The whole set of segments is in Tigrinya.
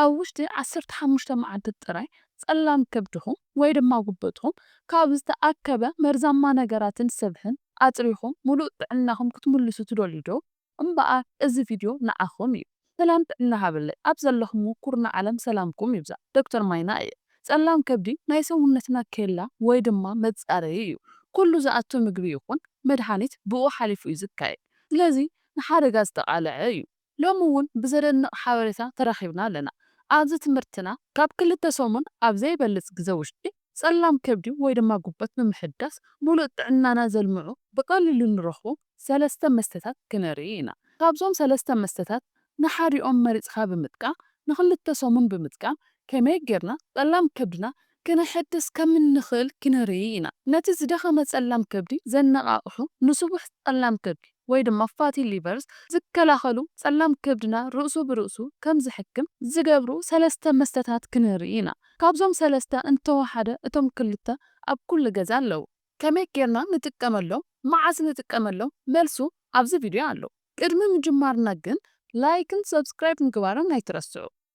ኣብ ውሽጢ ዓሰርተ ሓሙሽተ መዓልቲ ጥራይ ጸላም ከብድኹም ወይ ድማ ጉበትኹም ካብ ዝተኣከበ መርዛማ ነገራትን ስብሕን ኣጽሪኹም ምሉእ ጥዕናኹም ክትምልሱ ትደልዩ ዶ? እምበኣር እዚ ቪድዮ ንዓኹም እዩ። ሰላም ጥዕና ሃበለይ ኣብ ዘለኹምዎ ኩርናዕ ዓለም ሰላምኩም ይብዛሕ። ዶክተር ማይና እየ። ጸላም ከብዲ ናይ ሰውነትና ኬላ ወይ ድማ መጻረዪ እዩ። ኩሉ ዝኣቱ ምግቢ ይኹን መድሃኒት ብኡ ሓሊፉ እዩ ዝካየድ። ስለዚ ንሓደጋ ዝተቓልዐ እዩ። ሎሚ እውን ብዘደንቕ ሓበሬታ ተራኺብና ኣለና። ኣብዚ ትምህርትና ካብ ክልተ ሰሙን ኣብ ዘይበልጽ ግዘ ውሽጢ ጸላም ከብዲ ወይ ድማ ጉበት ብምሕዳስ ሙሉእ ጥዕናና ዘልምዑ ብቐሊሉ ንረኽቦም ሰለስተ መስተታት ክንርኢ ኢና። ካብዞም ሰለስተ መስተታት ንሓዲኦም መሪጽኻ ብምጥቃም ንኽልተ ሰሙን ብምጥቃም ከመይ ጌርና ጸላም ከብድና ክነሐድስ ከም እንኽእል ክንርኢ ኢና። ነቲ ዝደኸመ ጸላም ከብዲ ዘነቓቕሑ ንስቡሕ ጸላም ከብዲ ወይ ድማ ፋቲ ሊቨርስ ዝከላኸሉ ጸላም ከብድና ርእሱ ብርእሱ ከም ዝሕክም ዝገብሩ ሰለስተ መስተታት ክንርኢ ኢና። ካብዞም ሰለስተ እንተወሓደ እቶም ክልተ ኣብ ኩሉ ገዛ ኣለዉ። ከመይ ጌርና ንጥቀመሎም? መዓስ ንጥቀመሎም? መልሱ ኣብዚ ቪድዮ ኣሎ። ቅድሚ ምጅማርና ግን ላይክን ሰብስክራይብ ምግባርን ኣይትረስዑ።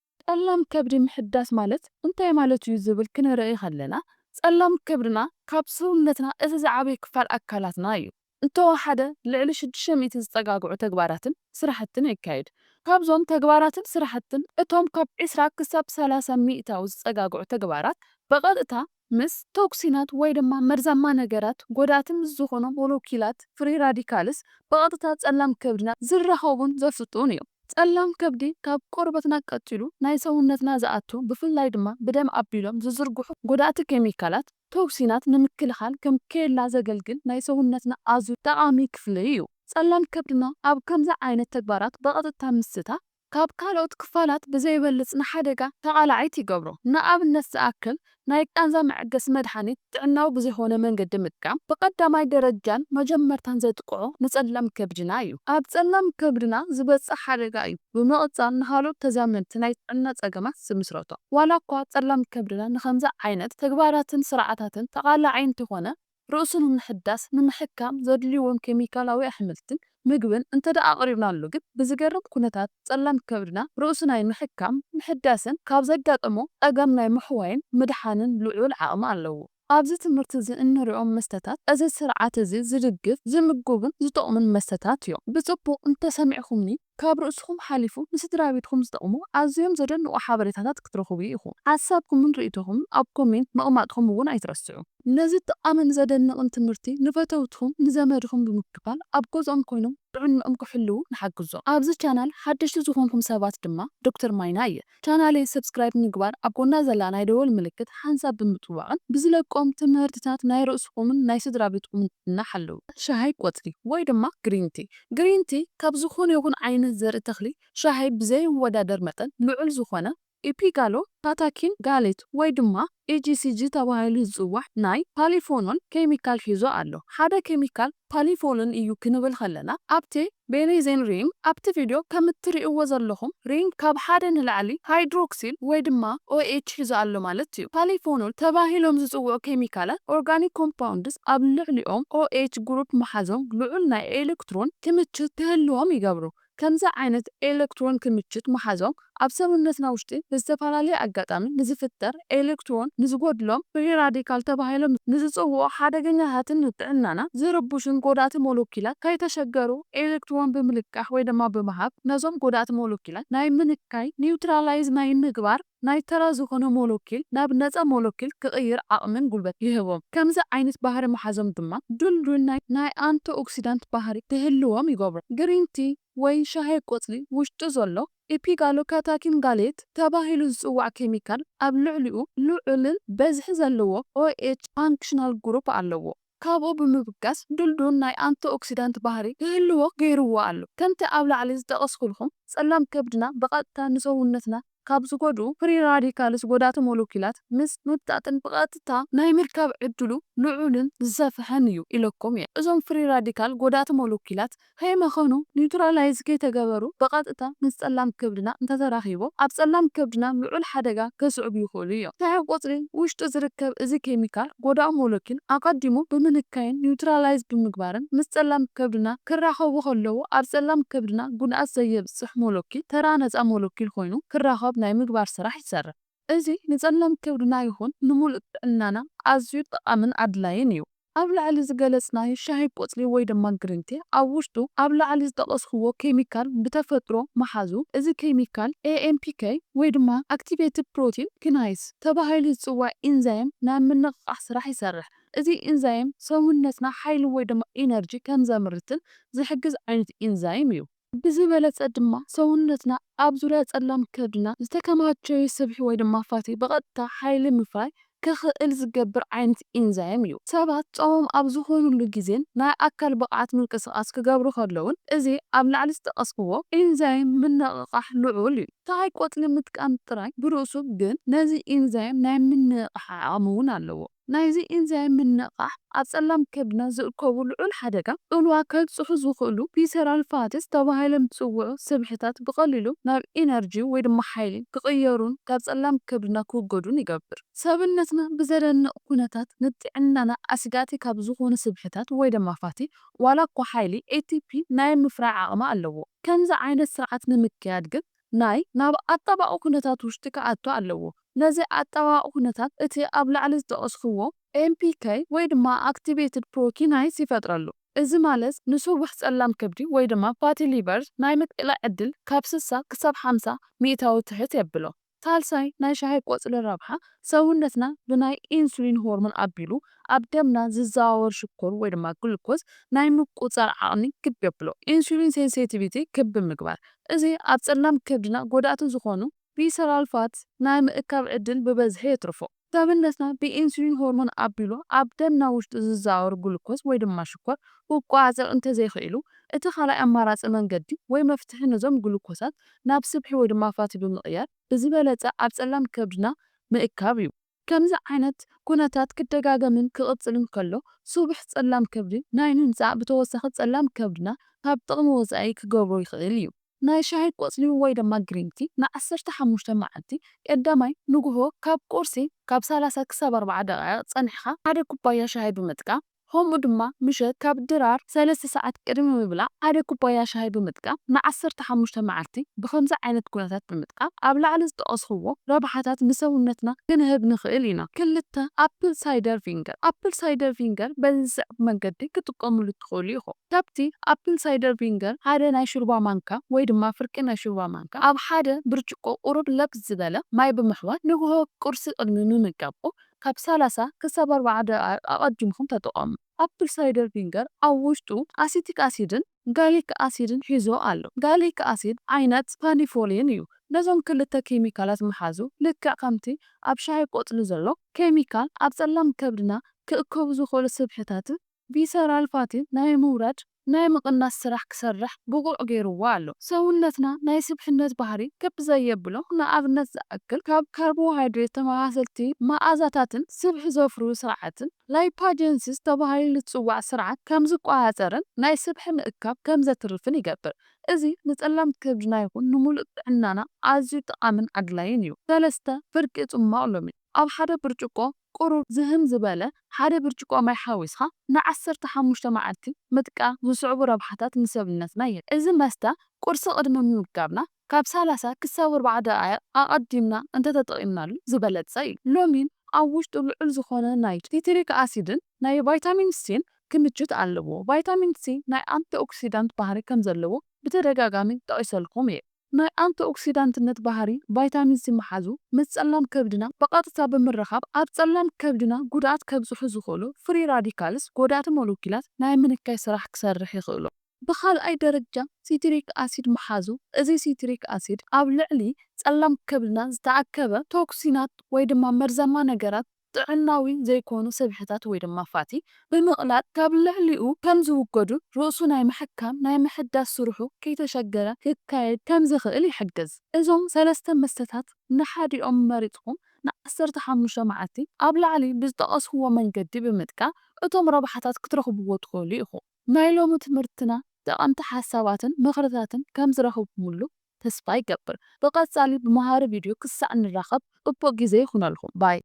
ጸላም ከብዲ ምሕዳስ ማለት እንታይ ማለት እዩ ዝብል ክንርኢ ከለና ጸላም ከብድና ካብ ሰውነትና እቲ ዝዓበየ ክፋል ኣካላትና እዩ። እንተወሓደ ልዕሊ ሽዱሽተ ሚእቲ ዝጸጋግዑ ተግባራትን ስራሕትን የካይድ። ካብዞም ተግባራትን ስራሕትን እቶም ካብ ዕስራ ክሳብ ሰላሳ ሚእታዊ ዝጸጋግዑ ተግባራት ብቐጥታ ምስ ቶክሲናት ወይ ድማ መርዛማ ነገራት ጎዳእቲ ምስ ዝኾኑ ሞለኪላት ፍሪ ራዲካልስ ብቐጥታ ጸላም ከብድና ዝራኸቡን ዘፍጡን እዮም። ጸላም ከብዲ ካብ ቆርበትና ቀጺሉ ናይ ሰውነትና ዝኣቱ ብፍላይ ድማ ብደም ኣቢሎም ዝዝርግሑ ጎዳእቲ ኬሚካላት ቶክሲናት ንምክልኻል ከም ኬላ ዘገልግል ናይ ሰውነትና ኣዝዩ ጠቓሚ ክፍሊ እዩ። ጸላም ከብድና ኣብ ከምዚ ዓይነት ተግባራት ብቐጥታ ምስታ ካብ ካልኦት ክፋላት ብዘይበልጽ ንሓደጋ ተቓላዓይት ይገብሮ። ንኣብነት ዝኣክል ናይ ቃንዛ መዐገሲ መድሃኒት ጥዕናዊ ብዘይኮነ መንገዲ ምጥቃም ብቐዳማይ ደረጃን መጀመርታን ዘጥቅዖ ንጸላም ከብድና እዩ። ኣብ ጸላም ከብድና ዝበጽሕ ሓደጋ እዩ ብምቕጻል ንኻልኦት ተዛመድቲ ናይ ጥዕና ጸገማት ዝምስረቶ። ዋላ እኳ ጸላም ከብድና ንኸምዚ ዓይነት ተግባራትን ስርዓታትን ተቓላዓይ እንተኾነ ርእሱ ንምሕዳስ ንምሕካም ዘድልይዎም ኬሚካላዊ ኣሕምልትን ምግብን እንተደኣ ኣቕሪብናሉ ግን ብዝገርም ኩነታት ጸላም ከብድና ርእሱ ናይ ምሕካም ምሕዳስን ካብ ዘጋጠሞ ጸገም ናይ ምሕዋይን ምድሓንን ልዑል ዓቕሚ ኣለዎ። ኣብዚ ትምህርቲ እዚ እንሪኦም መስተታት እዚ ስርዓት እዚ ዝድግፍ ዝምግቡን ዝጠቕሙን መስተታት እዮም። ብጽቡቕ እንተሰሚዕኹምኒ ካብ ርእስኹም ሓሊፉ ንስድራ ቤትኹም ዝጠቕሙ ኣዝዮም ዘደንቑ ሓበሬታታት ክትረኽቡ ኢኹም። ሓሳብኩምን ርእይቶኹምን ኣብ ኮሜንት ምቕማጥኹም እውን ኣይትረስዑ። ነዚ ጠቓምን ዘደንቕን ትምህርቲ ንፈተውትኹም ንዘመድኹም ብምክፋል ኣብ ገዝኦም ኮይኖም ጥዕንኦም ክሕልዉ ንሓግዞም። ኣብዚ ቻናል ሓደሽቲ ዝኾንኩም ሰባት ድማ ዶክተር ማይና እየ። ቻናለይ ሰብስክራይብ ምግባር ኣብ ጎና ዘላ ናይ ደወል ምልክት ሓንሳብ ብምጥዋቕን ብዝለቆም ትምህርትታት ናይ ርእስኹምን ናይ ስድራ ቤትኩምን ጥዕና ሓልዉ። ሻሂ ቆጽሊ ወይ ድማ ግሪን ቲ። ግሪን ቲ ካብ ዝኾነ ይኹን ዓይነት ዘርኢ ተኽሊ ሻሂ ብዘይወዳደር መጠን ልዑል ዝኾነ ኢፒጋሎ ካታኪን ጋሌት ወይ ድማ ኢጂሲጂ ተባሂሉ ዝጽዋዕ ናይ ፓሊፎኖል ኬሚካል ሒዙ ኣሎ። ሓደ ኬሚካል ፓሊፎኖል እዩ ክንብል ከለና ኣብቲ ቤኔዜን ሪንግ ኣብቲ ቪድዮ ከም እትርእይዎ ዘለኹም ሪንግ ካብ ሓደ ንላዕሊ ሃይድሮክሲል ወይ ድማ ኦኤች ሒዙ ኣሎ ማለት እዩ። ፓሊፎኖል ተባሂሎም ዝጽውዑ ኬሚካላት ኦርጋኒክ ኮምፓውንድስ ኣብ ልዕሊኦም ኦኤች ግሩፕ ምሓዞም ልዑል ናይ ኤሌክትሮን ክምችት ክህልዎም ይገብሩ። ከምዚ ዓይነት ኤሌክትሮን ክምችት ምሓዞም ኣብ ሰውነትና ውሽጢ ብዝተፈላለየ ኣጋጣሚ ንዝፍጠር ኤሌክትሮን ንዝጎድሎም ፍሪ ራዲካል ተባሂሎም ንዝጽውዑ ሓደገኛታትን ንጥዕናና ዝርብሹን ጎዳእቲ ሞለኪላት ከይተሸገሩ ኤሌክትሮን ብምልቃሕ ወይ ድማ ብምሃብ ነዞም ጎዳእቲ ሞለኪላት ናይ ምንካይ ኒውትራላይዝ ናይ ምግባር ናይ ተራ ዝኾነ ሞለኪል ናብ ነጻ ሞለኪል ክቕይር ዓቕምን ጉልበት ይህቦም። ከምዚ ዓይነት ባህሪ ምሓዞም ድማ ድልዱል ናይ ናይ ኣንቲኦክሲዳንት ባህሪ ክህልዎም ይገብሮም። ግሪን ቲ ወይ ሻሂ ቆጽሊ ውሽጡ ዘሎ ኢፒጋሎካታኪን ጋሌት ተባሂሉ ዝጽዋዕ ኬሚካል ኣብ ልዕሊኡ ልዑልን በዝሒ ዘለዎ ኦኤች ፋንክሽናል ግሩፕ ኣለዎ። ካብኡ ብምብጋስ ድልዱል ናይ ኣንቲኦክሲዳንት ባህሪ ክህልዎ ገይርዎ ኣሎ። ከምቲ ኣብ ላዕሊ ዝጠቐስኩልኩም ጸላም ከብድና ብቐጥታ ንሰውነትና ካብ ዝጎድኡ ፍሪ ራዲካልስ ጎዳእቲ ሞለኪላት ምስ ምብጣጥን ብቐጥታ ናይ ምርካብ ዕድሉ ልዑልን ዝሰፍሐን እዩ ኢለኩም እየ። እዞም ፍሪ ራዲካል ጎዳእቲ ሞለኪላት ከይመኸኑ ኒውትራላይዝ ከይተገበሩ ብቐጥታ ምስ ጸላም ከብድና እንተተራኺቦ ኣብ ጸላም ከብድና ልዑል ሓደጋ ከስዕቡ ይኽእሉ እዮም። ሻሂ ቆጽሊ ውሽጡ ዝርከብ እዚ ኬሚካል ጎዳኢ ሞለኪል ኣቐዲሙ ብምንካይን ኒውትራላይዝ ብምግባርን ምስ ጸላም ከብድና ክራኸቡ ከለዉ ኣብ ጸላም ከብድና ጉድኣት ዘየብጽሕ ሞለኪል ተራ ነጻ ሞለኪል ኮይኑ ክራኸብ ናይ ምግባር ስራሕ ይሰርሕ። እዚ ንጸላም ከብድና ይኹን ንምሉእ ጥዕናና ኣዝዩ ጠቓምን ኣድላይን እዩ። ኣብ ላዕሊ ዝገለጽናዮ ሻሂ ቆጽሊ ወይ ድማ ግሪን ቲ ኣብ ውሽጡ ኣብ ላዕሊ ዝጠቐስክዎ ኬሚካል ብተፈጥሮ መሓዙ፣ እዚ ኬሚካል ኤ ኤም ፒ ኬ ወይ ድማ ኣክቲቬትድ ፕሮቲን ኪናይስ ተባሂሉ ዝጽዋዕ ኢንዛይም ናይ ምንቕቓሕ ስራሕ ይሰርሕ። እዚ ኢንዛይም ሰውነትና ሓይሊ ወይ ድማ ኢነርጂ ከም ዘምርትን ዝሕግዝ ዓይነት ኢንዛይም እዩ። ብዝበለጸ ድማ ሰውነትና ኣብ ዙርያ ጸላም ከብድና ዝተከማቸዩ ስብሒ ወይ ድማ ፋቲ ብቐጥታ ሓይሊ ምፍራይ ክኽእል ዝገብር ዓይነት ኢንዛይም እዩ። ሰባት ጾሞም ኣብ ዝኾኑሉ ግዜን ናይ ኣካል ብቕዓት ምንቅስቓስ ክገብሩ ከለውን እዚ ኣብ ላዕሊ ዝጠቐስክዎ ኢንዛይም ምንቕቓሕ ልዑል እዩ። ሻሂ ቆጽሊ ምጥቃም ጥራይ ብርእሱ ግን ነዚ ኢንዛይም ናይ ምንቕቓሕ ዓቕሚ እውን ኣለዎ። ናይዚ ኢንዛይም ምንቕቓሕ ኣብ ጸላም ከብድና ዝእከቡ ልዑል ሓደጋ ጽልዋ ከብጽሑ ዝኽእሉ ቪሰራል ፋትስ ተባሂሎም ዝጽውዑ ስብሕታት ብቐሊሉ ናብ ኢነርጂ ወይ ድማ ሓይሊ ክቕየሩን ካብ ጸላም ከብድና ክውገዱን ይገብር። ሰብነትና ብዘደንቕ ኩነታት ንጥዕናና ኣስጋእቲ ካብ ዝኾኑ ስብሕታት ወይ ድማ ፋቲ ዋላ እኳ ሓይሊ ኤ ቲ ፒ ናይ ምፍራይ ዓቕሚ ኣለዎ። ከምዚ ዓይነት ስርዓት ንምክያድ ግን ናይ ናብ ኣጣባቂ ኩነታት ውሽጢ ክኣቱ ኣለዎ። ነዚ ኣጣባቂ ኩነታት እቲ ኣብ ላዕሊ ዝጠቐስክዎ ኤም ፒ ኬ ወይ ድማ ኣክቲቬትድ ፕሮኪናይስ ይፈጥረሉ። እዚ ማለት ንስቡሕ ጸላም ከብዲ ወይ ድማ ፋቲ ሊቨር ናይ ምቅላዕ ዕድል ካብ ስሳ ክሳብ ሓምሳ ሚእታዊ ትሕት የብሎ። ሳልሳይ ናይ ሻሂ ቆጽሊ ረብሓ ሰውነትና ብናይ ኢንሱሊን ሆርሞን ኣቢሉ ኣብ ደምና ዝዘዋወር ሽኮር ወይ ድማ ግሉኮዝ ናይ ምቁጻር ዓቕሚ ክብ የብሎ። ኢንሱሊን ሴንሲቲቪቲ ክብ ምግባር። እዚ ኣብ ጸላም ከብድና ጎዳእቲ ዝኾኑ ቪሰራል ፋት ናይ ምእካብ ዕድል ብበዝሒ የትርፎ። ሰብነትና ብኢንሱሊን ሆርሞን ኣቢሉ ኣብ ደምና ውሽጢ ዝዘዋወር ግሉኮዝ ወይ ድማ ሽኮር ክቆጻጸር እንተዘይኽኢሉ፣ እቲ ካልኣይ ኣማራጺ መንገዲ ወይ መፍትሒ ነዞም ግሉኮሳት ናብ ስብሒ ወይ ድማ ፋቲ ብምቕያር ብዝበለጸ ኣብ ጸላም ከብድና ምእካብ እዩ። ከምዚ ዓይነት ኩነታት ክደጋገምን ክቕጽልን ከሎ፣ ስቡሕ ጸላም ከብዲ ናይ ምምጻእ ብተወሳኺ ጸላም ከብድና ካብ ጥቕሚ ወጻኢ ክገብሮ ይኽእል እዩ። ናይ ሻሂ ቆጽሊ ወይ ድማ ግሪን ቲ ንዓሰርተ ሓሙሽተ መዓልቲ ቀዳማይ ንግሆ ካብ ቁርሲ ካብ ሰላሳ ክሳብ ኣርባዓ ደቓይቕ ጸኒሕካ ሓደ ኩባያ ሻሂ ብምጥቃም፣ ከምኡ ድማ ምሸት ካብ ድራር ሰለስተ ሰዓት ቅድሚ ምብላዕ ሓደ ኩባያ ሻሂ ብምጥቃም ንዓሰርተ ሓሙሽተ መዓልቲ ብኸምዚ ዓይነት ኩነታት ብምጥቃም ኣብ ላዕሊ ዝጠቐስኽዎ ረብሓታት ንሰውነትና ክንህብ ንኽእል ኢና። ክልተ ኣፕል ሳይደር ቪንገር። ኣፕል ሳይደር ቪንገር በዚ ዝስዕብ መንገዲ ክትጥቀምሉ ትኽእሉ ኢኹም። ካብቲ ኣፕል ሳይደር ቪንገር ሓደ ናይ ሹርባ ማንካ ወይ ድማ ፍርቂ ናይ ሹርባ ማንካ ኣብ ሓደ ብርጭቆ ቁሩብ ለብ ዝበለ ማይ ብምሕዋር ንግሆ ቁርሲ ቅድሚ ምምጋቡ ካብ ሰላሳ ክሳብ ኣርባዓ ደቓይቕ ኣቐዲምኩም ተጠቐሙ። ኣፕል ሳይደር ቪንገር ኣብ ውሽጡ ኣሲቲክ ኣሲድን ጋሊክ ኣሲድን ሒዞ ኣሎ። ጋሊክ ኣሲድ ዓይነት ፓኒፎሊን እዩ። ነዞም ክልተ ኬሚካላት ምሓዙ ልክዕ ከምቲ ኣብ ሻሂ ቆጽሊ ዘሎ ኬሚካል ኣብ ጸላም ከብድና ክእከቡ ዝኽእሉ ስብሕታትን ቪሰራል ፋቲ ናይ ምውራድ ናይ ምቕናስ ስራሕ ክሰርሕ ብቑዕ ገይርዎ ኣሎ። ሰውነትና ናይ ስብሕነት ባህሪ ክብ ዘየብሎ፣ ንኣብነት ዝኣክል ካብ ካርቦሃይድሬት ተመሳሰልቲ መኣዛታትን ስብሒ ዘፍርዩ ስርዓትን ላይፓጀንሲስ ተባሂሉ ዝጽዋዕ ስርዓት ከም ዝቆጻጸርን ናይ ስብሒ ምእካብ ከም ዘትርፍን ይገብር። እዚ ንጸላም ከብድና ይኹን ንምሉእ ጥዕናና ኣዝዩ ጠቓምን ኣድላይን እዩ። ሰለስተ ፍርቂ ጽሟቕ ሎሚን። ኣብ ሓደ ብርጭቆ ቁሩብ ዝህም ዝበለ ሓደ ብርጭቆ ማይ ሓዊስካ ንዓሰርተ ሓሙሽተ መዓልቲ ምጥቃም ዝስዕቡ ረብሓታት ንሰብነትና ይህብ። እዚ መስተ ቁርሲ ቅድሚ ምምጋብና ካብ ሰላሳ ክሳብ ኣርባዓ ደቓይቕ ኣቐዲምና እንተተጠቒምናሉ ዝበለጸ እዩ። ሎሚን ኣብ ውሽጡ ልዑል ዝኾነ ናይ ሲትሪክ ኣሲድን ናይ ቫይታሚን ሲን ክምችት ኣለዎ። ቫይታሚን ሲ ናይ ኣንቲኦክሲዳንት ባህሪ ከም ዘለዎ ብተደጋጋሚ ጠቒሰልኩም እየ። ናይ ኣንቲኦክሲዳንትነት ባህሪ ቫይታሚን ሲ ምሓዙ ምስ ጸላም ከብድና ብቐጥታ ብምርኻብ ኣብ ጸላም ከብድና ጉድኣት ከብጽሑ ዝኽእሉ ፍሪ ራዲካልስ፣ ጎዳእቲ ሞለኪላት፣ ናይ ምንካይ ስራሕ ክሰርሕ ይኽእሎ። ብኻልኣይ ደረጃ ሲትሪክ ኣሲድ ምሓዙ፣ እዚ ሲትሪክ ኣሲድ ኣብ ልዕሊ ጸላም ከብድና ዝተኣከበ ቶክሲናት ወይ ድማ መርዛማ ነገራት ጥዕናዊ ዘይኮኑ ስብሕታት ወይ ድማ ፋቲ ብምቕላጥ ካብ ልዕሊኡ ከም ዝውገዱ ርእሱ ናይ ምሕካም ናይ ምሕዳስ ስርሑ ከይተሸገረ ክካየድ ከም ዝኽእል ይሕግዝ። እዞም ሰለስተ መስተታት ንሓዲኦም መሪጽኩም ንዓሰርተ ሓሙሽተ መዓልቲ ኣብ ላዕሊ ብዝጠቐስክዎ መንገዲ ብምጥቃም እቶም ረብሓታት ክትረኽብዎ ትኽእሉ ኢኹም። ናይ ሎሚ ትምህርትና ጠቐምቲ ሓሳባትን ምኽርታትን ከም ዝረኽብኩምሉ ተስፋ ይገብር። ብቐጻሊ ብመሃሪ ቪድዮ ክሳዕ ንራኸብ ጽቡቕ ግዜ ይኹነልኩም። ባይ።